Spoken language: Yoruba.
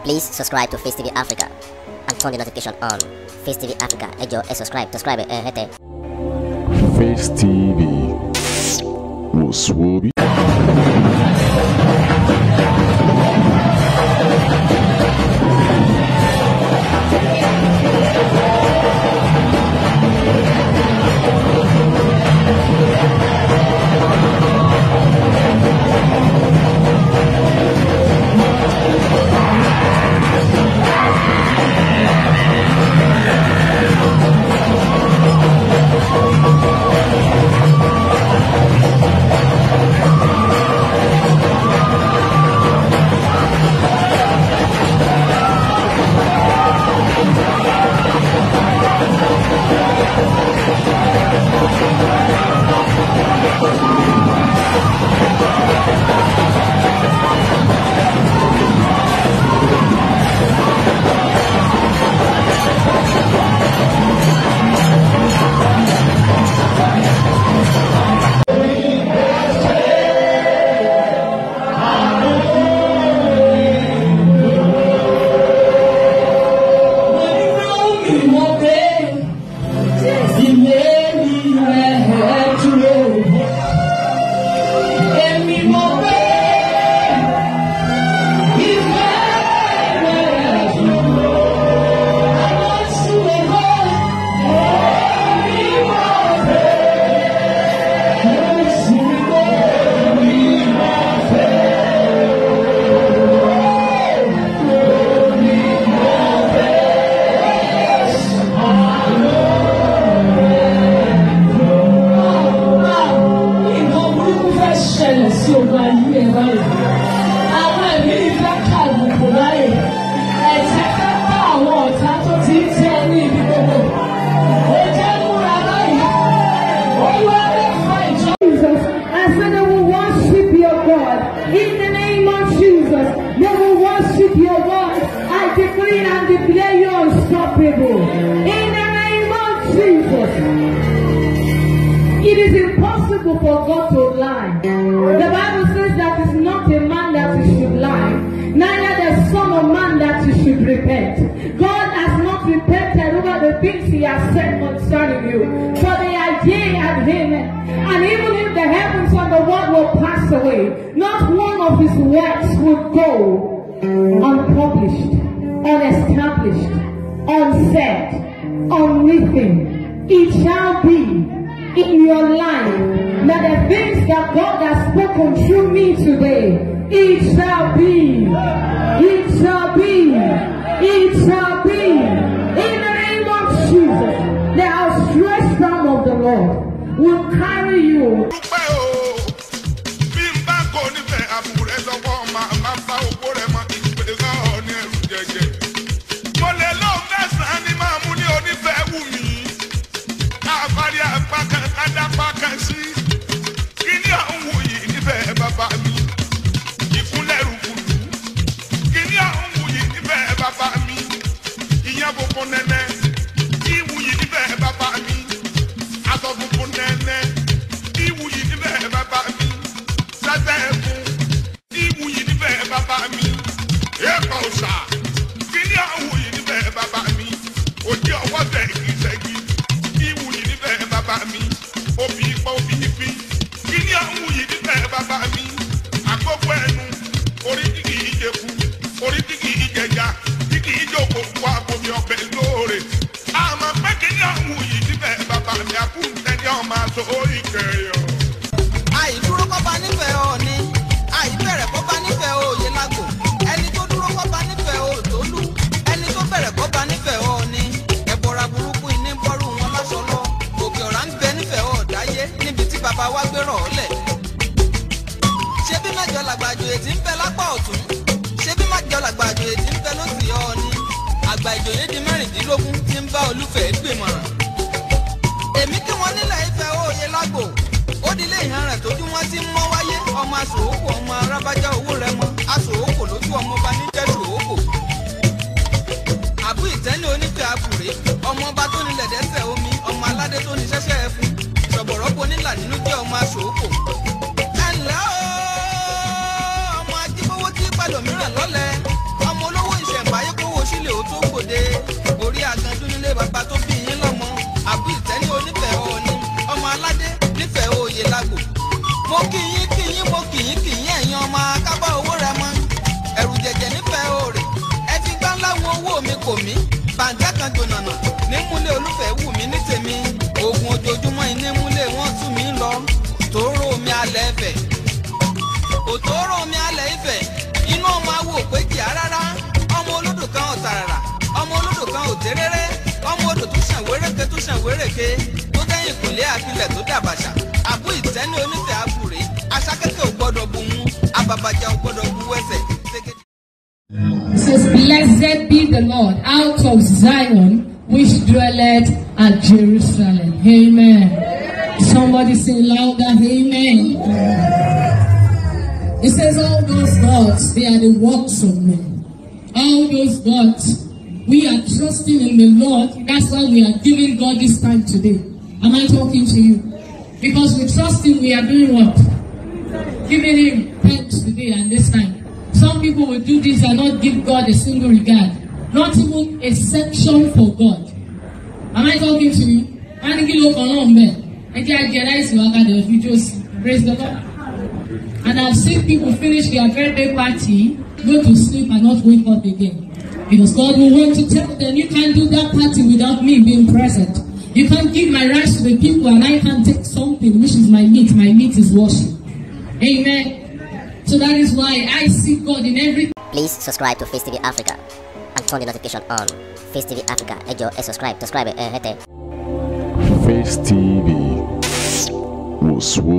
Please subscribe to Face TV Africa and turn the notification on. Face TV Africa, ẹ jọ̀ọ́ ẹ subscribe, subscribe ẹ hẹ́tẹ̀. Face TV wò sùn orí. It is impossible for God to lie. The Bible says that it's not a man that he should lie, neither the son of man that he should repent. God has not repented over the things he has said concerning you, for they are yea and amen. And even if the heavens and the world will pass away, not one of his works would go unpublished, unestablished, unsaid, unwritten. It shall be in your life that the things that God has spoken through me today, it shall be, it shall be, it shall be. In the name of Jesus, the outstretched arm of the Lord will carry you. Àìdúró kọ́ba nífẹ̀ẹ́ Ọọ̀ni, àìbẹ̀rẹ̀ kọ́ba nífẹ̀ẹ́ òye lágbo, ẹni tó dúró kọ́ba nífẹ̀ẹ́ òtólú, ẹni tó bẹ̀rẹ̀ kọ́ba nífẹ̀ẹ́ Ọọ̀ni, ẹ̀bọ̀ra burúkú iní ń bọ́rù wọn láṣọ lọ, òkè ọ̀rá ń bẹ nífẹ̀ẹ́ ọ̀dáyé níbi tí bàbá wa gbérọ̀ ọ́lẹ̀. Ṣé bí mẹ́jọ làgbàjò ètí ń bẹ lápá ọ̀tún? Ṣé bí mẹ́jọ làgbàjò ètí ń bẹ lósì Ọọ̀ni? Àgbà ìjòyè di 16 tí ń bá Olúfẹ̀ gbìmọ̀ràn. Èmi kí wọ́n nílẹ̀ Ifẹ̀ òye lágbo, ó dilé ìhàn rẹ̀ tójú wọn ti ń mọ́ wáyé, ọmọ aṣòókò ọmọ arábájá owó rẹ mọ́, aṣòókò lójú ọmọ ọba níjẹ́ ṣòókò. Àbú ìtẹ́ni onífẹ̀ àbúrẹ́, ọmọ ọba tó nílẹ̀ dẹ́sẹ̀ omi, ọmọ aládé tó ní ṣẹ́ṣẹ́ ẹfun, ṣọ̀bọ̀rọ̀bọ nílà nínú jẹ́ ọmọ aṣòókò. Ẹ ǹlẹ́ o, ọmọ ajíbówó tí pẹ̀lú mìíràn lọ́lẹ̀, ọmọ olówó ìṣẹ̀m Òtòrò omi alẹ̀ Ifẹ̀ inú ọmọ awo òpéjì rárá ọmọ olódò kan ọ̀tàràrà ọmọ olódò kan òtéréré ọmọ odò tó ṣàn wéréke tó ṣàn wéréke tó dẹ́yìn kùlé àfilẹ̀ tó dàbàṣà àbú ìtẹ́ni onífẹ̀ àbúrè aṣákẹ́kẹ́ ò gbọ́dọ̀ bu mú abàbàjà ò gbọ́dọ̀ bu wẹ́sẹ̀. It says, "Blessed be the Lord out of Zion, which dwelleth at Jerusalem." Amen. Somebody say louder, amen. It says, all those gods, they are the works of men. All those gods, we are trusting in the Lord. That's why we are giving God this time today. Am I talking to you? Because we trust Him, we are doing what? Giving Him thanks today and this time. Some people will do this and not give God a single regard. Not even a section for God. Am I talking to you? Wọ́n ní kí ló kan náà mbẹ̀? Ẹ jẹ́ á jẹ rice wa ká dẹ̀ fi jó sí. Praise the Lord. And I've seen people finish their birthday party, go to sleep and not wake up again. Because God will want to tell them, you can't do that party without me being present. You can't give my rice to the people and I can't take something, which is my meat. My meat is worship. Amen. So that is why I see God in everything. Please subscribe to Face TV Africa and turn the notification on. Face TV Africa, ẹ jọ̀ọ́ ẹ subscribe, ẹ hẹ́tẹ̀. Face TV was Swoby.